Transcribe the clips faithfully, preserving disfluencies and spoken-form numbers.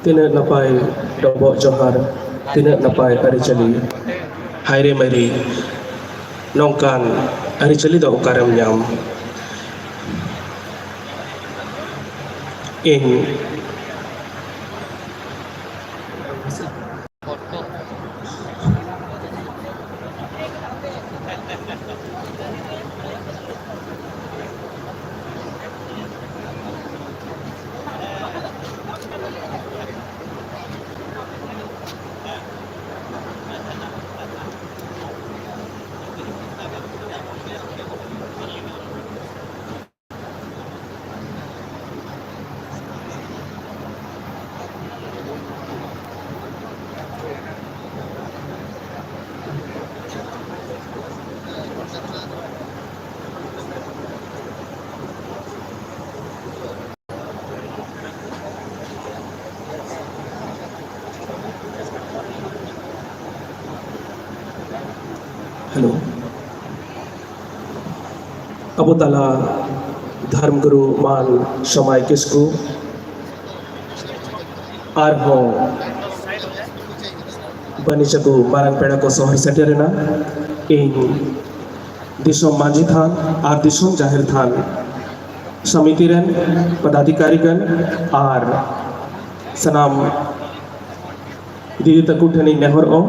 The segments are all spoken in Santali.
ᱛᱤᱱᱟᱹᱜ ᱱᱟᱯᱟᱭ ᱰᱚᱵᱚᱜ ᱡᱚᱦᱟᱨ, ᱛᱤᱱᱟᱹᱜ ᱱᱟᱯᱟᱭ ᱟᱹᱨᱤᱪᱟᱹᱞᱤ᱾ ᱦᱟᱭᱨᱮ ᱢᱟᱹᱨᱤ, ᱱᱚᱝᱠᱟᱱ ᱟᱹᱨᱤᱪᱟᱹᱞᱤ ᱫᱚ ᱚᱠᱟᱨᱮᱢ ᱧᱟᱢ? ᱤᱧ ᱦᱮᱞᱳ᱾ ᱟᱵᱚ ᱛᱟᱞᱟ ᱫᱷᱚᱨᱢ ᱜᱩᱨᱩ ᱢᱟᱱ ᱥᱚᱢᱟᱭ ᱠᱤᱥᱠᱩ, ᱟᱨᱦᱚᱸ ᱵᱟᱹᱱᱤᱡ ᱟᱹᱜᱩ ᱢᱟᱨᱟᱝ ᱯᱮᱲᱟ ᱠᱚ ᱥᱚᱦᱚᱨ ᱥᱮᱴᱮᱨᱮᱱᱟ᱾ ᱤᱧ ᱫᱤᱥᱚᱢ ᱢᱟᱹᱡᱷᱤ ᱛᱷᱟᱱ ᱟᱨ ᱫᱤᱥᱚᱢ ᱡᱟᱦᱮᱨ ᱛᱷᱟᱱ ᱥᱚᱢᱤᱛᱤ ᱨᱮᱱ ᱯᱚᱫᱟᱫᱷᱤᱠᱟᱨᱤ ᱜᱚᱱ ᱟᱨ ᱥᱟᱱᱟᱢ ᱫᱤᱫᱤ ᱛᱟᱠᱚ ᱴᱷᱮᱱᱤᱧ ᱱᱮᱦᱚᱨᱚᱜᱼᱟ,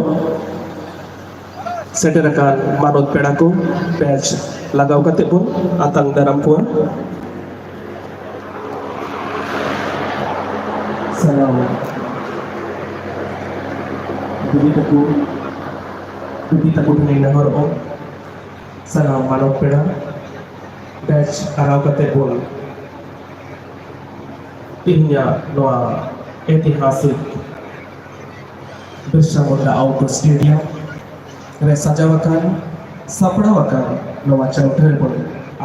ᱥᱮᱴᱮᱨ ᱟᱠᱟᱱ ᱢᱟᱱᱚᱛ ᱯᱮᱲᱟ ᱠᱚ ᱵᱮᱪ ᱞᱟᱜᱟᱣ ᱠᱟᱛᱮ ᱵᱚᱱ ᱟᱛᱟᱝ ᱫᱟᱨᱟᱢ ᱠᱚᱣᱟ᱾ ᱥᱟᱱᱟᱢ ᱫᱤᱫᱤ ᱛᱟᱠᱚ, ᱫᱤᱫᱤ ᱛᱟᱠᱚ ᱴᱷᱮᱱᱤᱧ ᱱᱮᱦᱚᱨᱚᱜᱼᱟ, ᱥᱟᱱᱟᱢ ᱢᱟᱱᱚᱛ ᱯᱮᱲᱟ ᱵᱮᱪ ᱟᱨᱟᱣ ᱠᱟᱛᱮ ᱵᱚᱱ ᱛᱮᱦᱮᱧᱟᱜ ᱱᱚᱣᱟ ᱮᱛᱤᱦᱟᱥᱤᱠ ᱵᱤᱨᱥᱟ ᱢᱩᱱᱰᱟ ᱟᱣᱩᱴᱰᱳᱨ ᱥᱴᱮᱰᱤᱭᱟᱢ ᱨᱮ ᱥᱟᱡᱟᱣ ᱟᱠᱟᱱ, ᱥᱟᱯᱲᱟᱣ ᱟᱠᱟᱱ ᱱᱚᱣᱟ ᱪᱚᱞᱚᱱ ᱨᱮᱵᱚᱱ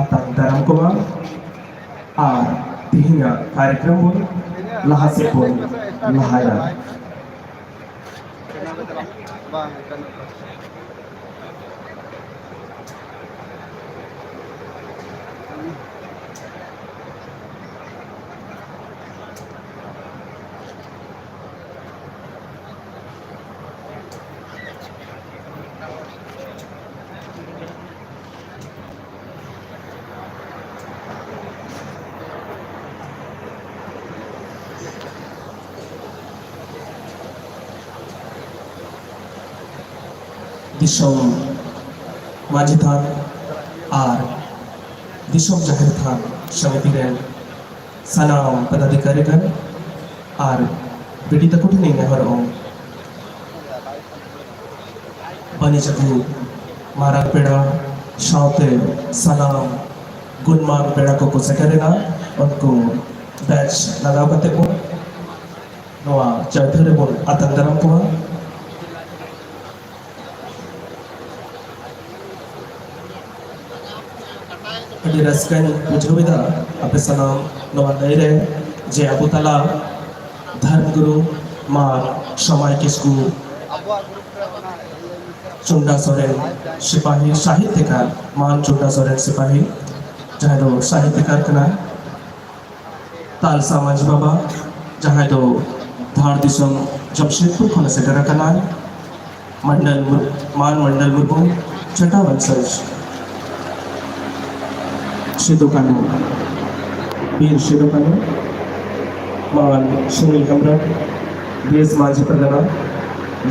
ᱟᱛᱟᱝ ᱫᱟᱨᱟᱢ ᱠᱚᱢᱟ ᱟᱨ ᱛᱮᱦᱮᱧᱟᱜ ᱠᱟᱨᱭᱚᱠᱨᱚᱢ ᱵᱚᱱ ᱞᱟᱦᱟ ᱥᱮᱫ ᱵᱚᱱ ᱞᱟᱦᱟᱭᱟ᱾ ᱵᱟᱝ ᱜᱟᱱᱚᱜ ᱠᱟᱱᱟ᱾ ᱫᱤᱥᱚᱢ ᱢᱟᱹᱡᱷᱤ ᱛᱷᱟᱱ ᱟᱨ ᱫᱤᱥᱚᱢ ᱡᱟᱦᱮᱨ ᱛᱷᱟᱱ ᱥᱚᱢᱤᱛᱤ ᱨᱮᱱ ᱥᱟᱱᱟᱢ ᱯᱚᱫᱟᱫᱷᱤᱠᱟᱨᱤ ᱜᱟᱱ ᱟᱨ ᱵᱤᱴᱤ ᱛᱟᱠᱚ ᱴᱷᱮᱱ ᱤᱧ ᱱᱮᱦᱚᱨᱚᱜᱼᱟ, ᱵᱟᱹᱱᱤᱡ ᱟᱹᱜᱩ ᱢᱟᱨᱟᱝ ᱯᱮᱲᱟ ᱥᱟᱶᱛᱮ ᱥᱟᱱᱟᱢ ᱜᱩᱱᱢᱟᱱ ᱯᱮᱲᱟ ᱠᱚᱠᱚ ᱥᱮᱴᱮᱨᱮᱱᱟ, ᱩᱱᱠᱩ ᱵᱮᱪ ᱞᱟᱜᱟᱣ ᱠᱟᱛᱮ ᱵᱚᱱ ᱱᱚᱣᱟ ᱪᱟᱹᱣᱛᱷᱟᱹ ᱨᱮᱵᱚᱱ ᱟᱛᱟᱝ ᱫᱟᱨᱟᱢ ᱠᱚᱣᱟ᱾ ᱟᱹᱰᱤ ᱨᱟᱹᱥᱠᱟᱹᱧ ᱵᱩᱡᱷᱟᱹᱣ ᱮᱫᱟ ᱟᱯᱮ ᱥᱟᱱᱟᱢ ᱱᱚᱣᱟ ᱞᱟᱹᱭ ᱨᱮ, ᱡᱮ ᱟᱵᱚ ᱛᱟᱞᱟ ᱫᱷᱚᱨᱢ ᱜᱩᱨᱩ ᱢᱟᱱ ᱥᱚᱢᱟᱭ ᱠᱤᱥᱠᱩ ᱪᱩᱱᱰᱟ ᱥᱚᱨᱮᱱ ᱥᱤᱯᱟᱦᱤ, ᱥᱟᱦᱤᱛᱭᱚᱠᱟᱨ ᱢᱟᱱ ᱪᱩᱱᱰᱟ ᱥᱚᱨᱮᱱ ᱥᱤᱯᱟᱦᱤ, ᱡᱟᱦᱟᱸᱭ ᱫᱚ ᱥᱟᱦᱤᱛᱭᱚᱠᱟᱨ ᱠᱟᱱᱟᱭ᱾ ᱛᱟᱞᱥᱟ ᱢᱟᱹᱡᱷᱤ ᱵᱟᱵᱟ, ᱡᱟᱦᱟᱸᱭ ᱫᱚ ᱫᱷᱟᱲ ᱫᱤᱥᱚᱢ ᱡᱟᱢᱥᱮᱫᱽᱯᱩᱨ ᱠᱷᱚᱱᱮ ᱥᱮᱴᱮᱨ ᱟᱠᱟᱱᱟᱭ᱾ ᱢᱟᱱᱰᱟᱞ ᱢᱩᱨ-, ᱢᱟᱱ ᱢᱟᱱᱰᱟᱞ ᱢᱩᱨᱢᱩ, ᱪᱷᱟᱴᱟ ᱵᱚᱝᱥᱚᱡᱽ᱾ ᱥᱤᱫᱩ ᱠᱟᱹᱱᱦᱩ, ᱵᱤᱨ ᱥᱤᱫᱩ ᱠᱟᱹᱱᱦᱩ᱾ ᱢᱟᱱ Sunil Hembrom, B S Majhi Pargana,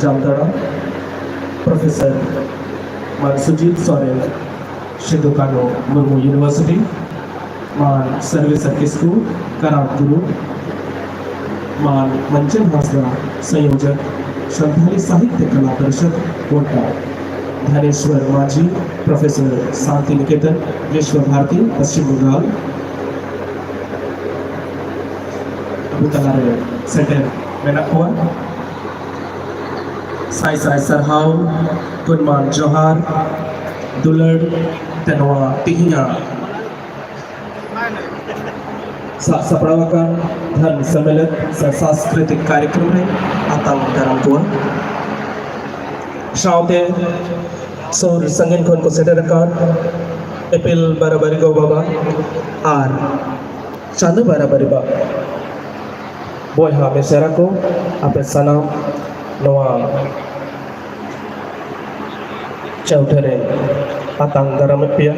Jamtara. Professor ᱢᱟᱱ ᱥᱩᱡᱤᱛ ᱥᱚᱨᱮᱱ, ᱥᱤᱫᱩ ᱠᱟᱹᱱᱦᱩ ᱢᱩᱨᱢᱩ ᱤᱭᱩᱱᱤᱵᱷᱟᱨᱥᱤᱴᱤ᱾ ᱢᱟᱱ ᱥᱚᱨᱵᱮᱥᱚᱨ ᱠᱤᱥᱠᱩ, ᱠᱟᱨᱟᱴ ᱜᱩᱨᱩ᱾ ᱢᱟᱱ ᱢᱚᱧᱪᱚᱱ ᱦᱟᱸᱥᱫᱟ, ᱥᱚᱝᱭᱳᱡᱚᱠ, ᱥᱟᱱᱛᱟᱲᱤ ᱥᱟᱦᱤᱛᱭᱚ ᱠᱟᱞᱟ ᱯᱚᱨᱤᱥᱚᱫ, ᱜᱳᱰᱰᱟ᱾ ᱫᱷᱟᱱᱮᱥᱣᱚᱨ ᱢᱟᱹᱡᱷᱤ, ᱯᱨᱚᱯᱷᱮᱥᱚᱨ, ᱥᱟᱱᱛᱤ ᱱᱤᱠᱮᱛᱚᱱ, ᱵᱤᱥᱣᱚ ᱵᱷᱟᱨᱚᱛᱤ, ᱯᱚᱥᱪᱤᱢ ᱵᱟᱝᱜᱟᱞ᱾ ᱟᱵᱚ ᱛᱟᱞᱟᱨᱮ ᱥᱮᱴᱮᱨ ᱢᱮᱱᱟᱜ ᱠᱚᱣᱟ᱾ ᱥᱟᱭ ᱥᱟᱭ ᱥᱟᱨᱦᱟᱣ, ᱜᱩᱱᱢᱟᱱ ᱡᱚᱦᱟᱨ, ᱫᱩᱞᱟᱹᱲ ᱛᱮ ᱱᱚᱣᱟ ᱛᱮᱦᱮᱧᱟᱜ ᱥᱟᱵ ᱥᱟᱯᱲᱟᱣ ᱟᱠᱟᱱ ᱫᱷᱚᱨᱢ ᱥᱚᱢᱢᱮᱞᱚᱱ ᱥᱮ ᱥᱟᱝᱥᱠᱨᱤᱛᱤᱠ ᱠᱟᱨᱭᱚᱠᱨᱚᱢ ᱨᱮ ᱟᱛᱟᱝ ᱫᱟᱨᱟᱢ ᱠᱚᱣᱟ᱾ ᱥᱟᱶᱛᱮ ᱥᱩᱨ ᱥᱟᱺᱜᱤᱧ ᱠᱷᱚᱱ ᱠᱚ ᱥᱮᱴᱮᱨ ᱟᱠᱟᱱ ᱤᱯᱤᱞ ᱵᱟᱨᱟᱵᱟᱨᱤ ᱜᱚ ᱵᱟᱵᱟ ᱟᱨ ᱪᱟᱸᱫᱚ ᱵᱟᱨᱟᱵᱟᱨᱤ ᱵᱟ ᱵᱚᱭᱦᱟ ᱢᱤᱥᱮᱨᱟ ᱠᱚ, ᱟᱯᱮ ᱥᱟᱱᱟᱢ ᱱᱚᱣᱟ ᱪᱟᱹᱣᱛᱷᱟᱹ ᱨᱮ ᱟᱛᱟᱝ ᱫᱟᱨᱟᱢᱮᱫ ᱯᱮᱭᱟ᱾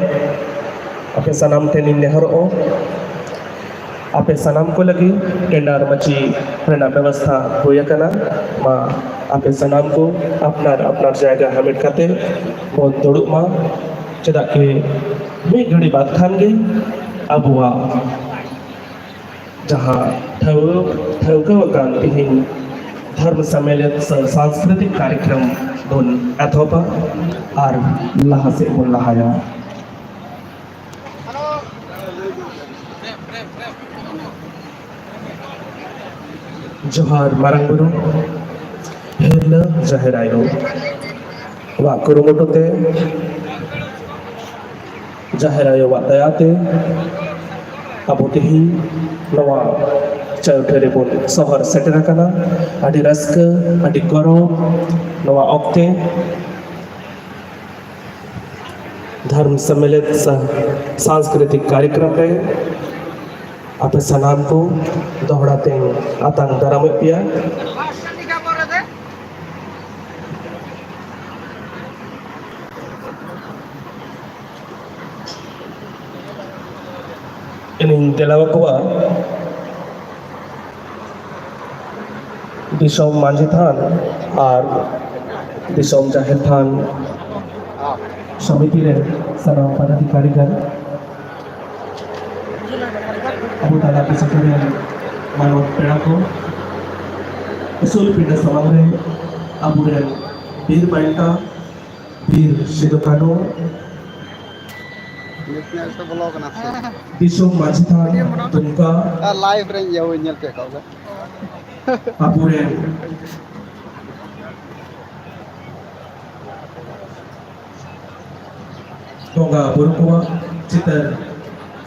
ᱟᱯᱮ ᱥᱟᱱᱟᱢ ᱴᱷᱮᱱ ᱤᱧ ᱱᱮᱦᱚᱨᱚᱜᱼᱟ, ᱟᱯᱮ ᱥᱟᱱᱟᱢ ᱠᱚ ᱞᱟᱹᱜᱤᱫ ᱴᱮᱱᱰᱟᱨ ᱢᱟᱹᱪᱤ ᱨᱮᱱᱟᱜ ᱵᱮᱵᱚᱥᱛᱷᱟ ᱦᱩᱭ ᱟᱠᱟᱱᱟ᱾ ᱢᱟ ᱟᱯᱮ ᱥᱟᱱᱟᱢ ᱠᱚ ᱟᱯᱱᱟᱨ ᱟᱯᱱᱟᱨ ᱡᱟᱭᱜᱟ ᱦᱟᱢᱮᱴ ᱠᱟᱛᱮ ᱵᱚᱱ ᱫᱩᱲᱩᱵ ᱢᱟ᱾ ᱪᱮᱫᱟᱜ ᱠᱤ ᱢᱤᱫ ᱜᱷᱟᱹᱲᱤ ᱵᱟᱫ ᱠᱷᱟᱱ ᱜᱮ ᱟᱵᱚᱣᱟᱜ ᱡᱟᱦᱟᱸ ᱴᱷᱟᱹᱣ-, ᱴᱷᱟᱹᱣᱠᱟᱹ ᱟᱠᱟᱱ ᱛᱮᱦᱮᱧ ᱫᱷᱚᱨᱢ ᱥᱚᱢᱢᱮᱞᱚᱱ ᱥᱮ ᱥᱟᱝᱥᱠᱨᱤᱛᱤᱠ ᱠᱟᱨᱭᱚᱠᱨᱚᱢ ᱵᱚᱱ ᱮᱛᱚᱦᱚᱵᱟ ᱟᱨ ᱞᱟᱦᱟ ᱥᱮᱫ ᱵᱚᱱ ᱞᱟᱦᱟᱭᱟ᱾ ᱡᱚᱦᱟᱨ ᱢᱟᱨᱟᱝ ᱵᱩᱨᱩ, ᱦᱤᱨᱞᱟᱹ ᱡᱟᱦᱮᱨ ᱟᱭᱳ ᱣᱟᱜ ᱠᱩᱨᱩᱢᱩᱴᱩ ᱛᱮ, ᱡᱟᱦᱮᱨ ᱟᱭᱳ ᱣᱟᱜ ᱫᱟᱭᱟ ᱛᱮ ᱟᱵᱚ ᱛᱮᱦᱮᱧ ᱱᱚᱣᱟ ᱪᱟᱹᱣᱴᱷᱟᱹ ᱨᱮᱵᱚᱱ ᱥᱚᱦᱚᱨ ᱥᱮᱴᱮᱨ ᱟᱠᱟᱱᱟ᱾ ᱟᱹᱰᱤ ᱨᱟᱹᱥᱠᱟᱹ, ᱟᱹᱰᱤ ᱜᱚᱨᱚᱵᱽ ᱱᱚᱣᱟ ᱚᱠᱛᱮ ᱫᱷᱚᱨᱢ ᱥᱚᱢᱢᱮᱞᱚᱱ ᱥᱟᱝᱥᱠᱨᱤᱛᱤᱠ ᱠᱟᱨᱭᱚᱠᱨᱚᱢ ᱨᱮ ᱟᱯᱮ ᱥᱟᱱᱟᱢ ᱠᱚ ᱫᱚᱦᱲᱟ ᱛᱮᱧ ᱟᱛᱟᱝ ᱫᱟᱨᱟᱢᱮᱫ ᱯᱮᱭᱟ᱾ ᱤᱧᱤᱧ ᱫᱮᱞᱟ ᱟᱠᱚᱣᱟ ᱫᱤᱥᱚᱢ ᱢᱟᱹᱡᱷᱤ ᱛᱷᱟᱱ ᱟᱨ ᱫᱤᱥᱚᱢ ᱡᱟᱦᱮᱨ ᱛᱷᱟᱱ ᱥᱚᱢᱤᱛᱤ ᱨᱮ ᱥᱟᱱᱟᱢ ᱯᱚᱫᱟᱫᱷᱤᱠᱟᱨᱤ ᱜᱟᱱ, ᱟᱵᱚ ᱛᱟᱞᱟ ᱯᱮ ᱥᱮᱴᱮᱨᱮᱱ ᱢᱟᱱᱚᱛ ᱯᱮᱲᱟ ᱠᱚ, ᱩᱥᱩᱞ ᱯᱤᱸᱰᱟᱹ ᱥᱟᱢᱟᱝ ᱨᱮ ᱟᱵᱚᱨᱮᱱ ᱵᱤᱨ ᱵᱟᱱᱴᱟ, ᱵᱤᱨ ᱥᱤᱫᱩ ᱠᱟᱹᱱᱦᱩ, ᱱᱤᱛ ᱧᱮᱞ ᱛᱮ ᱵᱚᱞᱚ ᱠᱟᱱᱟ ᱥᱮ? ᱫᱤᱥᱚᱢ ᱢᱟᱹᱡᱷᱤ ᱛᱷᱟᱱ ᱫᱩᱢᱠᱟ, ᱟᱨ ᱞᱟᱭᱤᱵᱷ ᱨᱮᱧ ᱤᱭᱟᱹ ᱧᱮᱞ ᱠᱮᱫ ᱠᱚᱣᱟ᱾ ᱟᱵᱚᱨᱮᱱ ᱵᱚᱸᱜᱟ ᱵᱩᱨᱩ ᱠᱚᱣᱟᱜ ᱪᱤᱛᱟᱹᱨ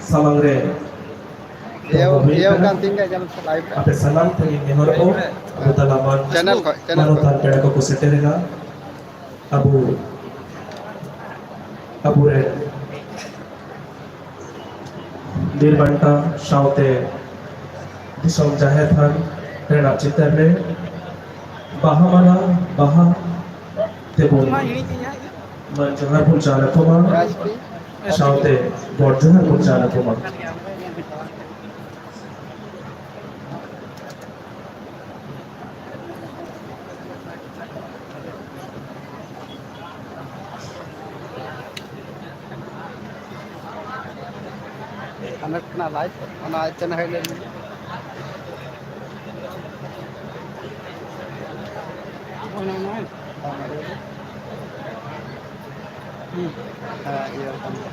ᱥᱟᱢᱟᱝ ᱨᱮ ᱤᱭᱟᱹ, ᱫᱚᱦᱚ ᱦᱩᱭ ᱤᱭᱟᱹ ᱟᱠᱟᱱᱟ᱾ ᱠᱟᱱ ᱛᱤᱧ ᱜᱮᱭᱟ, ᱧᱮᱞ ᱯᱮ ᱞᱟᱭᱤᱵᱷ ᱨᱮ᱾ ᱟᱯᱮ ᱥᱟᱱᱟᱢ ᱴᱷᱮᱱ ᱤᱧ ᱱᱮᱦᱚᱨᱚᱜᱼᱟ, ᱟᱵᱚ ᱛᱟᱞᱟ ᱢᱟᱱ-, ᱪᱮᱱᱮᱞ ᱠᱷᱚᱡ, ᱪᱮᱱᱮᱞ ᱢᱟᱱᱚᱛᱟᱱ ᱠᱷᱚᱡ᱾ ᱯᱮᱲᱟ ᱠᱚᱠᱚ ᱥᱮᱴᱮᱨᱮᱱᱟ᱾ ᱟᱵᱚ, ᱟᱵᱚᱨᱮᱱ ᱵᱤᱨ ᱵᱟᱱᱴᱟ ᱥᱟᱶᱛᱮ ᱫᱤᱥᱚᱢ ᱡᱟᱦᱮᱨ ᱛᱷᱟᱱ ᱨᱮᱱᱟᱜ ᱪᱤᱛᱟᱹᱨ ᱨᱮ ᱵᱟᱦᱟ ᱢᱟᱞᱟ, ᱵᱟᱦᱟ ᱛᱮᱵᱚᱱ ᱢᱟ ᱡᱚᱦᱟᱨ ᱵᱚᱱ ᱪᱟᱞ ᱟᱠᱚ ᱢᱟ, ᱥᱟᱶᱛᱮ ᱜᱚᱰ ᱡᱚᱦᱟᱨ ᱵᱚᱱ ᱪᱟᱞ ᱟᱠᱚ ᱢᱟ᱾ ᱚᱱᱟ ᱠᱟᱱᱟ ᱞᱟᱭᱤᱵᱷ, ᱚᱱᱟ ᱪᱮᱱᱮᱞ ᱦᱮᱡ ᱞᱮᱱ ᱜᱮ᱾ ᱚᱱᱟ ᱱᱚᱜᱼᱚᱭ᱾ ᱦᱩᱸ᱾ ᱦᱮᱸ, ᱤᱭᱟᱹ ᱠᱟᱱ ᱜᱮᱭᱟ᱾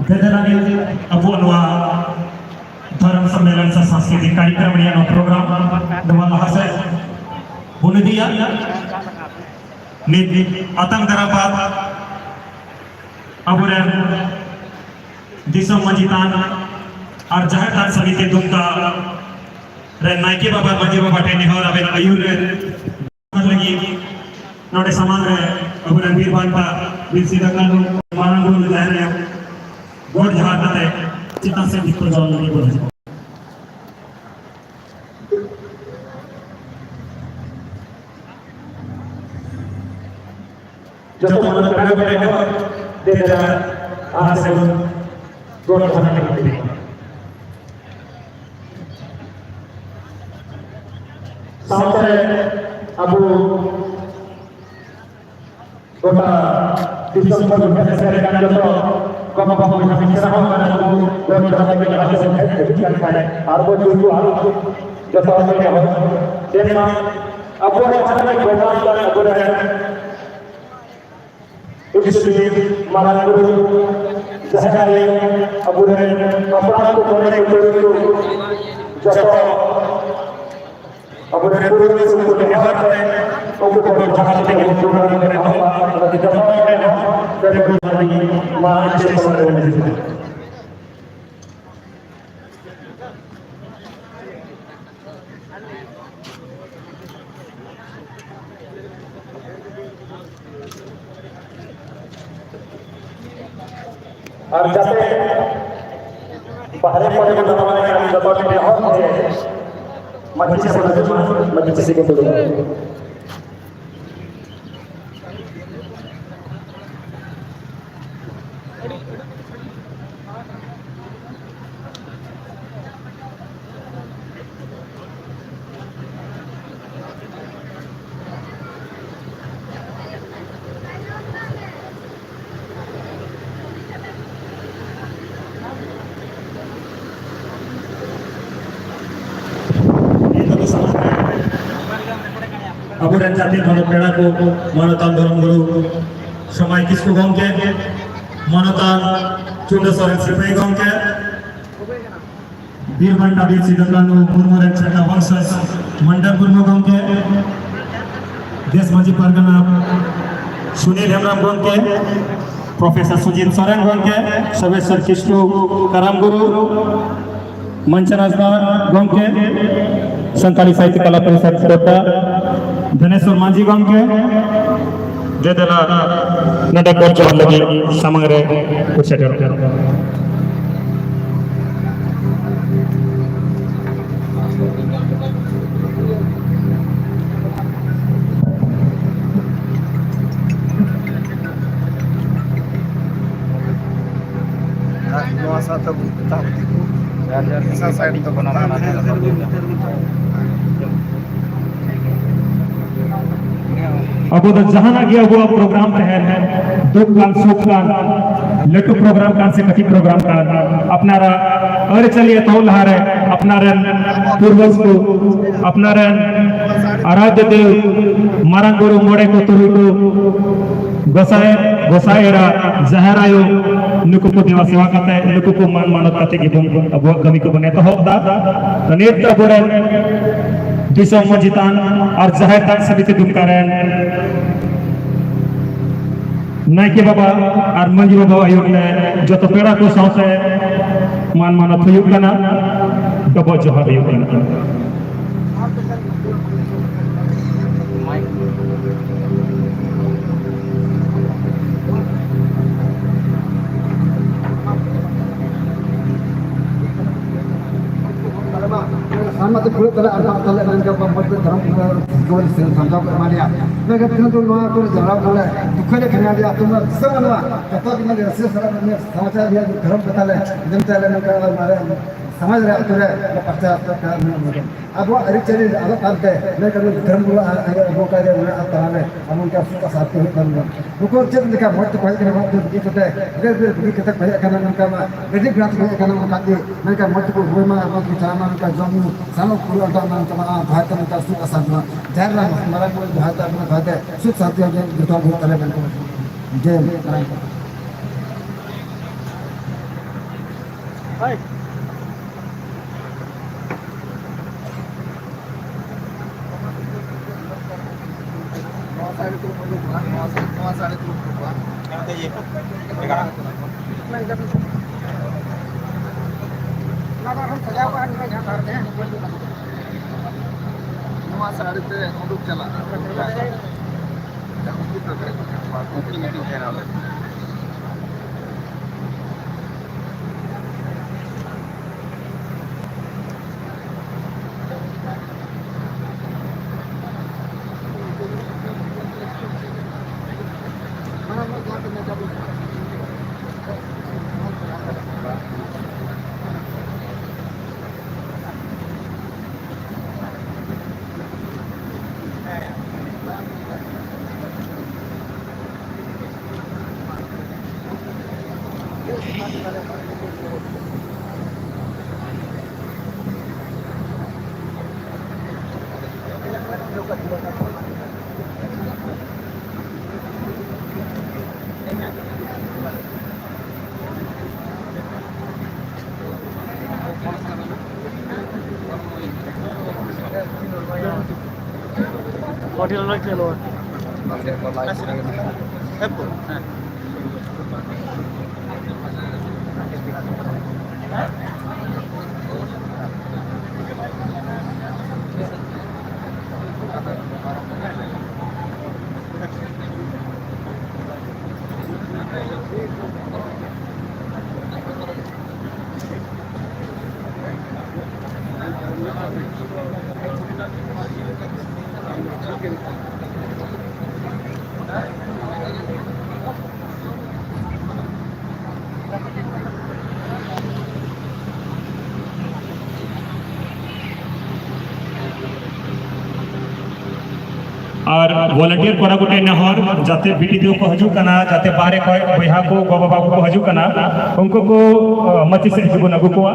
ᱫᱮᱫᱮ ᱞᱟᱹᱜᱤᱫ ᱟᱵᱚᱣᱟᱜ ᱱᱚᱣᱟ ᱫᱷᱚᱨᱚᱢ ᱥᱚᱢᱢᱮᱞᱚᱱ ᱥᱮ ᱥᱟᱝᱥᱠᱨᱤᱛᱤᱠ ᱠᱟᱨᱭᱚᱠᱨᱚᱢ ᱨᱮᱭᱟᱜ ᱱᱚᱣᱟ ᱯᱨᱳᱜᱨᱟᱢ ᱱᱚᱣᱟ ᱞᱟᱦᱟ ᱥᱮᱫ ᱵᱚᱱ ᱤᱫᱤᱭᱟ᱾ ᱱᱤᱛ ᱟᱛᱟᱝ ᱫᱟᱨᱟᱢ ᱵᱟᱫ ᱟᱵᱚᱨᱮᱱ ᱫᱤᱥᱚᱢ ᱢᱟᱹᱡᱷᱤ ᱛᱷᱟᱱ ᱟᱨ ᱡᱟᱦᱮᱨ ᱛᱷᱟᱱ ᱥᱚᱢᱤᱛᱤ ᱫᱩᱢᱠᱟ ᱨᱮᱱ ᱱᱟᱭᱠᱮ ᱵᱟᱵᱟ, ᱢᱟᱹᱡᱷᱤ ᱵᱟᱵᱟ ᱴᱷᱮᱱ ᱱᱮᱦᱚᱨ, ᱟᱵᱮᱱᱟᱜ ᱟᱹᱭᱩᱨ ᱨᱮ ᱞᱟᱹᱜᱤᱫ ᱱᱚᱰᱮ ᱥᱟᱢᱟᱝ ᱨᱮ ᱟᱵᱚᱨᱮᱱ ᱵᱤᱨ ᱵᱟᱱᱴᱟ, ᱵᱤᱨ ᱥᱤᱫᱩ ᱠᱟᱹᱱᱦᱩ, ᱢᱟᱨᱟᱝ ᱵᱩᱨᱩ ᱡᱟᱦᱮᱨ ᱟᱭᱳ ᱜᱚᱰ ᱡᱚᱦᱟᱨ ᱠᱟᱛᱮ ᱪᱮᱛᱟᱱ ᱥᱮᱫ ᱫᱤᱠ ᱠᱚ ᱡᱚᱦᱟᱨ ᱞᱟᱹᱜᱤᱫ ᱵᱚᱱ ᱦᱤᱡᱩᱜᱼᱟ᱾ ᱡᱚᱛᱚ ᱠᱷᱚᱱ ᱯᱮᱲᱟ ᱠᱚ ᱴᱷᱮᱱ ᱦᱚᱸ ᱫᱮ ᱫᱮᱞᱟ ᱟᱨ ᱥᱮᱵᱚᱱ ᱜᱚᱰ ᱡᱚᱦᱟᱨ ᱞᱟᱹᱜᱤᱫ ᱛᱮ᱾ ᱥᱟᱶᱛᱮ ᱟᱵᱚ ᱜᱚᱴᱟ ᱫᱤᱥᱚᱢ ᱠᱷᱚᱱ ᱦᱮᱡ ᱥᱮᱴᱮᱨ ᱟᱠᱟᱱ ᱡᱚᱛᱚ ᱜᱚ ᱵᱟᱵᱟ ᱵᱚᱭᱦᱟ ᱢᱤᱥᱨᱟ ᱦᱚᱸ ᱠᱟᱱᱟ ᱠᱚ, ᱜᱚᱴ ᱡᱟᱦᱟᱸ ᱛᱮᱜᱮ ᱡᱟᱦᱟᱸ ᱥᱮᱫ ᱦᱮᱡ ᱦᱤᱡᱩᱜ ᱠᱟᱱ ᱠᱷᱟᱱ ᱟᱨ ᱵᱚ ᱡᱩᱛᱩᱜᱼᱟ᱾ ᱡᱚᱛᱚ ᱦᱚᱲ ᱜᱮ ᱱᱮᱦᱚᱨ, ᱛᱮᱦᱮᱧ ᱢᱟ ᱟᱵᱚᱣᱟᱜ ᱡᱟᱦᱟᱸ ᱜᱮ ᱜᱚᱴᱟ ᱟᱵᱚᱨᱮᱱ ᱤᱥᱞᱤ ᱢᱟᱨᱟᱝ ᱵᱩᱨᱩ, ᱡᱟᱦᱮᱨ ᱟᱭᱳ, ᱟᱵᱚᱨᱮᱱ ᱦᱟᱯᱲᱟᱢ ᱠᱚ, ᱢᱚᱬᱮ ᱠᱚ, ᱛᱩᱨᱩᱭ ᱠᱚ, ᱡᱚᱛᱚ ᱟᱵᱚᱨᱮᱱ ᱯᱩᱨᱩᱫᱷᱩᱞ ᱠᱚ ᱱᱮᱦᱚᱨ ᱠᱟᱛᱮ, ᱩᱱᱠᱩ ᱠᱚ ᱡᱟᱦᱟᱸ ᱛᱤᱱᱟᱹᱜ ᱵᱚᱱ ᱯᱨᱳᱜᱨᱟᱢ ᱨᱮ ᱮᱦᱚᱵ ᱢᱟ, ᱚᱱᱟ ᱫᱚ ᱡᱚᱛᱚ ᱦᱚᱲ ᱜᱮ ᱮᱦᱚᱵ ᱢᱟ, ᱟᱨ ᱪᱮᱫ ᱠᱚ ᱢᱮᱱᱟ? ᱟᱨ ᱡᱟᱛᱮ ᱵᱟᱦᱨᱮ ᱠᱚᱨᱮ ᱵᱚᱱ ᱫᱟᱬᱟᱱ ᱠᱟᱱ ᱡᱚᱛᱚ ᱴᱷᱮᱱ ᱦᱚᱲ ᱴᱷᱮᱱ ᱢᱟᱹᱡᱷᱤ ᱥᱮᱫ ᱵᱚᱱ ᱦᱤᱡᱩᱜ ᱢᱟ, ᱢᱟᱹᱡᱷᱤ ᱥᱮᱫ ᱵᱚᱱ ᱫᱩᱲᱩᱵ ᱢᱟ᱾ ᱟᱵᱚᱨᱮᱱ ᱡᱟᱹᱛᱤ ᱢᱟᱱᱚᱛ ᱯᱮᱲᱟ ᱠᱚ, ᱢᱟᱱᱚᱛᱟᱱ ᱫᱷᱚᱨᱚᱢ ᱜᱩᱨᱩ ᱥᱚᱢᱟᱭ ᱠᱤᱥᱠᱩ ᱜᱚᱢᱠᱮ, ᱢᱟᱱᱚᱛᱟᱱ ᱪᱩᱱᱰᱟᱹ ᱥᱚᱨᱮᱱ ᱥᱤᱯᱟᱹᱦᱤ ᱜᱚᱢᱠᱮ, ᱵᱤᱨ ᱵᱟᱱᱴᱟ ᱵᱤᱨ ᱥᱤᱫᱩ ᱠᱟᱹᱱᱦᱩ ᱢᱩᱨᱢᱩ ᱨᱮᱱ ᱪᱷᱟᱛᱟ ᱵᱚᱝᱥᱚᱡᱽ ᱢᱚᱱᱰᱚᱞ ᱢᱩᱨᱢᱩ ᱜᱚᱢᱠᱮ, ᱫᱮᱥ ᱢᱟᱹᱡᱷᱤ ᱯᱟᱨᱜᱟᱱᱟ ᱥᱩᱱᱤᱞ ᱦᱮᱢᱵᱨᱚᱢ ᱜᱚᱢᱠᱮ, ᱯᱨᱚᱯᱷᱮᱥᱚᱨ ᱥᱩᱡᱤᱛ ᱥᱚᱨᱮᱱ ᱜᱚᱢᱠᱮ, ᱥᱚᱵᱮᱥᱚᱨ ᱠᱤᱥᱠᱩ ᱠᱟᱨᱟᱢ ᱜᱩᱨᱩ, ᱢᱚᱧᱪᱚᱱ ᱦᱟᱸᱥᱫᱟ ᱜᱚᱢᱠᱮ, ᱥᱟᱱᱛᱟᱲᱤ ᱥᱟᱦᱤᱛᱭᱚ ᱠᱟᱞᱟ ᱯᱚᱨᱤᱥᱚᱫ ᱠᱚᱴᱟ, ᱫᱷᱚᱱᱮᱥᱚᱨ ᱢᱟᱹᱡᱷᱤ ᱜᱚᱢᱠᱮ, ᱫᱮ ᱫᱮᱞᱟ ᱱᱚᱰᱮ ᱜᱚᱰ ᱡᱚᱦᱟᱨ ᱞᱟᱹᱜᱤᱫ ᱥᱟᱢᱟᱝ ᱨᱮ ᱠᱚ ᱥᱮᱴᱮᱨᱚᱜ ᱠᱟᱱᱟ᱾ ᱟᱨ ᱱᱚᱣᱟ ᱥᱟᱶᱛᱮ ᱵᱚᱱ ᱢᱮᱛᱟ ᱠᱚ ᱫᱤᱠᱩ, ᱡᱟᱦᱟᱸ ᱡᱟᱦᱟᱸ ᱢᱮᱥᱟ ᱥᱟᱭᱤᱰ ᱫᱚ ᱵᱟᱹᱱᱩᱜᱼᱟ᱾ ᱟᱵᱚ ᱫᱚ ᱡᱟᱦᱟᱱᱟᱜ ᱜᱮ ᱟᱵᱚᱣᱟᱜ ᱯᱨᱳᱜᱨᱟᱢ ᱛᱟᱦᱮᱱ, ᱫᱩᱠ ᱠᱟᱱ, ᱥᱩᱠ ᱠᱟᱱ, ᱞᱟᱹᱴᱩ ᱯᱨᱳᱜᱨᱟᱢ ᱠᱟᱱ ᱥᱮ ᱠᱟᱹᱴᱤᱡ ᱯᱨᱳᱜᱨᱟᱢ ᱠᱟᱱ, ᱟᱯᱱᱟᱨᱟᱜ ᱟᱹᱨᱤᱪᱟᱹᱞᱤ ᱮᱛᱚᱦᱚᱵ ᱞᱟᱦᱟᱨᱮ ᱟᱯᱱᱟᱨ ᱨᱮᱱ ᱯᱩᱨᱵᱚᱡᱽ ᱠᱚ, ᱟᱯᱱᱟᱨ ᱨᱮᱱ ᱟᱨᱟᱫᱷᱭᱚ ᱫᱮᱵ, ᱢᱟᱨᱟᱝ ᱵᱩᱨᱩ, ᱢᱚᱬᱮ ᱠᱚ, ᱛᱩᱨᱩᱭ ᱠᱚ, ᱜᱚᱸᱥᱟᱭ, ᱜᱚᱸᱥᱟᱭ ᱮᱨᱟ, ᱡᱟᱦᱮᱨ ᱟᱭᱳ, ᱱᱩᱠᱩ ᱠᱚ ᱫᱮᱵᱟ ᱥᱮᱵᱟ ᱠᱟᱛᱮ, ᱱᱩᱠᱩ ᱠᱚ ᱢᱟᱱ ᱢᱟᱱᱚᱛ ᱠᱟᱛᱮ ᱜᱮᱵᱚᱱ ᱟᱵᱚᱣᱟᱜ ᱠᱟᱹᱢᱤ ᱠᱚᱵᱚᱱ ᱮᱛᱚᱦᱚᱵ ᱮᱫᱟ᱾ ᱛᱚ ᱱᱤᱛ ᱟᱵᱚᱨᱮᱱ ᱫᱤᱥᱚᱢ ᱢᱟᱹᱡᱷᱤ ᱛᱷᱟᱱ ᱟᱨ ᱡᱟᱦᱮᱨ ᱛᱷᱟᱱ ᱥᱚᱢᱤᱛᱤ ᱫᱩᱢᱠᱟ ᱨᱮᱱ ᱱᱟᱭᱠᱮ ᱵᱟᱵᱟ ᱟᱨ ᱢᱟᱹᱡᱷᱤ ᱵᱟᱵᱟ ᱟᱹᱭᱩᱨ ᱛᱮ ᱡᱚᱛᱚ ᱯᱮᱲᱟ ᱠᱚ ᱥᱟᱶᱛᱮ ᱢᱟᱱ ᱢᱟᱱᱚᱛ ᱦᱩᱭᱩᱜ ᱠᱟᱱᱟ, ᱰᱚᱵᱚᱜ ᱡᱚᱦᱟᱨ ᱦᱩᱭᱩᱜ ᱠᱟᱱᱟ᱾ ᱥᱟᱱᱟᱢᱟᱜ ᱛᱮ ᱠᱩᱲᱟᱹᱜ ᱛᱟᱞᱮ ᱟᱨ ᱫᱟᱜ ᱛᱟᱞᱮ ᱢᱮᱱᱠᱷᱟᱱ ᱵᱟᱵᱚᱱ ᱛᱮ ᱫᱷᱚᱨᱚᱢ ᱠᱚ ᱥᱟᱢᱡᱷᱟᱣ ᱠᱚ ᱮᱢᱟ ᱞᱮᱭᱟ᱾ ᱢᱮᱱᱠᱷᱟᱱ ᱛᱮᱦᱮᱧ ᱫᱚ ᱱᱚᱣᱟ ᱠᱚᱨᱮ ᱡᱟᱣᱨᱟ ᱠᱟᱱᱟ ᱞᱮ, ᱫᱩᱠᱷᱟᱹ ᱞᱮ ᱠᱷᱟᱱᱟ ᱞᱮᱭᱟ, ᱟᱹᱛᱩ ᱢᱟ ᱫᱤᱥᱚᱢ ᱵᱟᱹᱱᱩᱜᱼᱟ, ᱡᱚᱛᱚ ᱜᱮ ᱢᱟᱱᱮ ᱨᱟᱹᱥᱠᱟᱹ ᱥᱟᱞᱟᱜ ᱢᱟᱱᱮ ᱥᱚᱢᱟᱪᱟᱨ ᱨᱮᱭᱟᱜ ᱫᱷᱚᱨᱚᱢ ᱠᱟᱛᱷᱟ ᱞᱮ ᱟᱸᱡᱚᱢ ᱛᱮ ᱟᱞᱮ ᱱᱚᱝᱠᱟ ᱢᱟᱨᱮ ᱥᱚᱢᱟᱡᱽ ᱨᱮ ᱟᱹᱛᱩ ᱨᱮ ᱯᱟᱨᱪᱟ ᱟᱵᱚᱣᱟᱜ ᱟᱹᱨᱤᱪᱟᱹᱞᱤ ᱟᱫᱚᱜ ᱠᱟᱱᱛᱮ, ᱢᱮᱱᱠᱷᱟᱱ ᱫᱷᱚᱨᱚᱢ ᱜᱩᱨᱩ ᱟᱨ ᱟᱭᱳ ᱟᱵᱚ ᱚᱱᱠᱟ ᱜᱮ ᱢᱮᱱᱟᱜ ᱛᱟᱵᱚᱱᱟ, ᱟᱵᱚ ᱚᱱᱠᱟ ᱥᱩᱠ ᱟᱨ ᱥᱟᱱᱛᱤ ᱦᱩᱭᱩᱜ ᱠᱟᱱ ᱜᱮᱭᱟ᱾ ᱱᱩᱠᱩ ᱪᱮᱫ ᱞᱮᱠᱟ ᱢᱚᱡᱽ ᱛᱮᱠᱚ ᱦᱮᱡ ᱠᱟᱱᱟ, ᱢᱚᱡᱽ ᱛᱮ ᱵᱩᱜᱤ ᱠᱟᱛᱮ, ᱜᱤᱫᱟᱹᱨ ᱯᱤᱫᱟᱹᱨ ᱵᱩᱜᱤ ᱠᱟᱛᱮ ᱠᱚ ᱦᱮᱡ ᱠᱟᱱᱟ, ᱱᱚᱝᱠᱟ ᱢᱟ ᱜᱟᱹᱰᱤ ᱜᱷᱚᱲᱟ ᱛᱮᱠᱚ ᱦᱮᱡ ᱠᱟᱱᱟ, ᱚᱱᱠᱟ ᱜᱮ ᱢᱮᱱᱠᱷᱟᱱ ᱢᱚᱡᱽ ᱛᱮᱠᱚ ᱨᱩᱣᱟᱹᱲ ᱢᱟ, ᱟᱨ ᱢᱚᱡᱽ ᱛᱮᱠᱚ ᱪᱟᱞᱟᱜ ᱢᱟ, ᱱᱚᱝᱠᱟ ᱡᱚᱢ ᱧᱩ ᱥᱟᱱᱟᱢ ᱠᱚ ᱠᱩᱲᱟᱹᱣ ᱚᱱᱠᱟ ᱢᱟ ᱪᱟᱞᱟᱜᱼᱟ᱾ ᱫᱚᱦᱚᱭ ᱛᱮ ᱱᱚᱝᱠᱟ ᱥᱩᱠ ᱟᱨ ᱥᱟᱱᱛᱤ ᱢᱟ, ᱡᱟᱦᱮᱨ ᱨᱮ ᱢᱟᱨᱟᱝ ᱵᱩᱨᱩ ᱫᱚᱦᱚᱭ ᱛᱮ, ᱟᱵᱚ ᱫᱚᱦᱚᱭ ᱛᱮ ᱥᱩᱠ ᱥᱟᱱᱛᱤ ᱦᱚᱸ ᱡᱚᱛᱚ ᱦᱚᱲ ᱦᱩᱭᱩᱜ ᱛᱟᱞᱮ ᱢᱮᱱᱛᱮ᱾ ᱡᱮ ᱢᱟᱨᱟᱝ ᱱᱚᱣᱟ ᱥᱟᱭᱤᱰ ᱨᱮ ᱩᱰᱩᱠᱚᱜᱼᱟ, ᱱᱚᱣᱟ ᱥᱟᱭᱤᱰ, ᱱᱚᱣᱟ ᱥᱟᱭᱤᱰ ᱨᱮ ᱩᱰᱩᱠᱚᱜᱼᱟ᱾ ᱱᱚᱣᱟ ᱥᱟᱭᱤᱰ ᱛᱮ ᱩᱰᱩᱠ ᱪᱟᱞᱟᱜᱼᱟ᱾ ᱯᱟᱹᱴᱤ ᱞᱚᱞᱚᱭ ᱠᱟᱱᱟ ᱱᱚᱣᱟ᱾ ᱦᱮᱸ ᱛᱚ? ᱦᱮᱸ᱾ ᱟᱨ volunteer ᱠᱚᱲᱟ ᱠᱚᱴᱷᱮᱱ ᱱᱮᱦᱚᱨ, ᱡᱟᱛᱮ ᱵᱤᱴᱤ ᱛᱟᱠᱚ ᱠᱚ ᱦᱤᱡᱩᱜ ᱠᱟᱱᱟ, ᱡᱟᱛᱮ ᱵᱟᱦᱨᱮ ᱠᱷᱚᱱ ᱵᱚᱭᱦᱟ ᱠᱚ, ᱜᱚ ᱵᱟᱵᱟ ᱠᱚ ᱠᱚ ᱦᱤᱡᱩᱜ ᱠᱟᱱᱟ, ᱩᱱᱠᱩ ᱠᱚ, ᱟᱸ, ᱢᱟᱹᱪᱤ ᱥᱮᱫ ᱜᱮᱵᱚᱱ ᱟᱹᱜᱩ ᱠᱚᱣᱟ᱾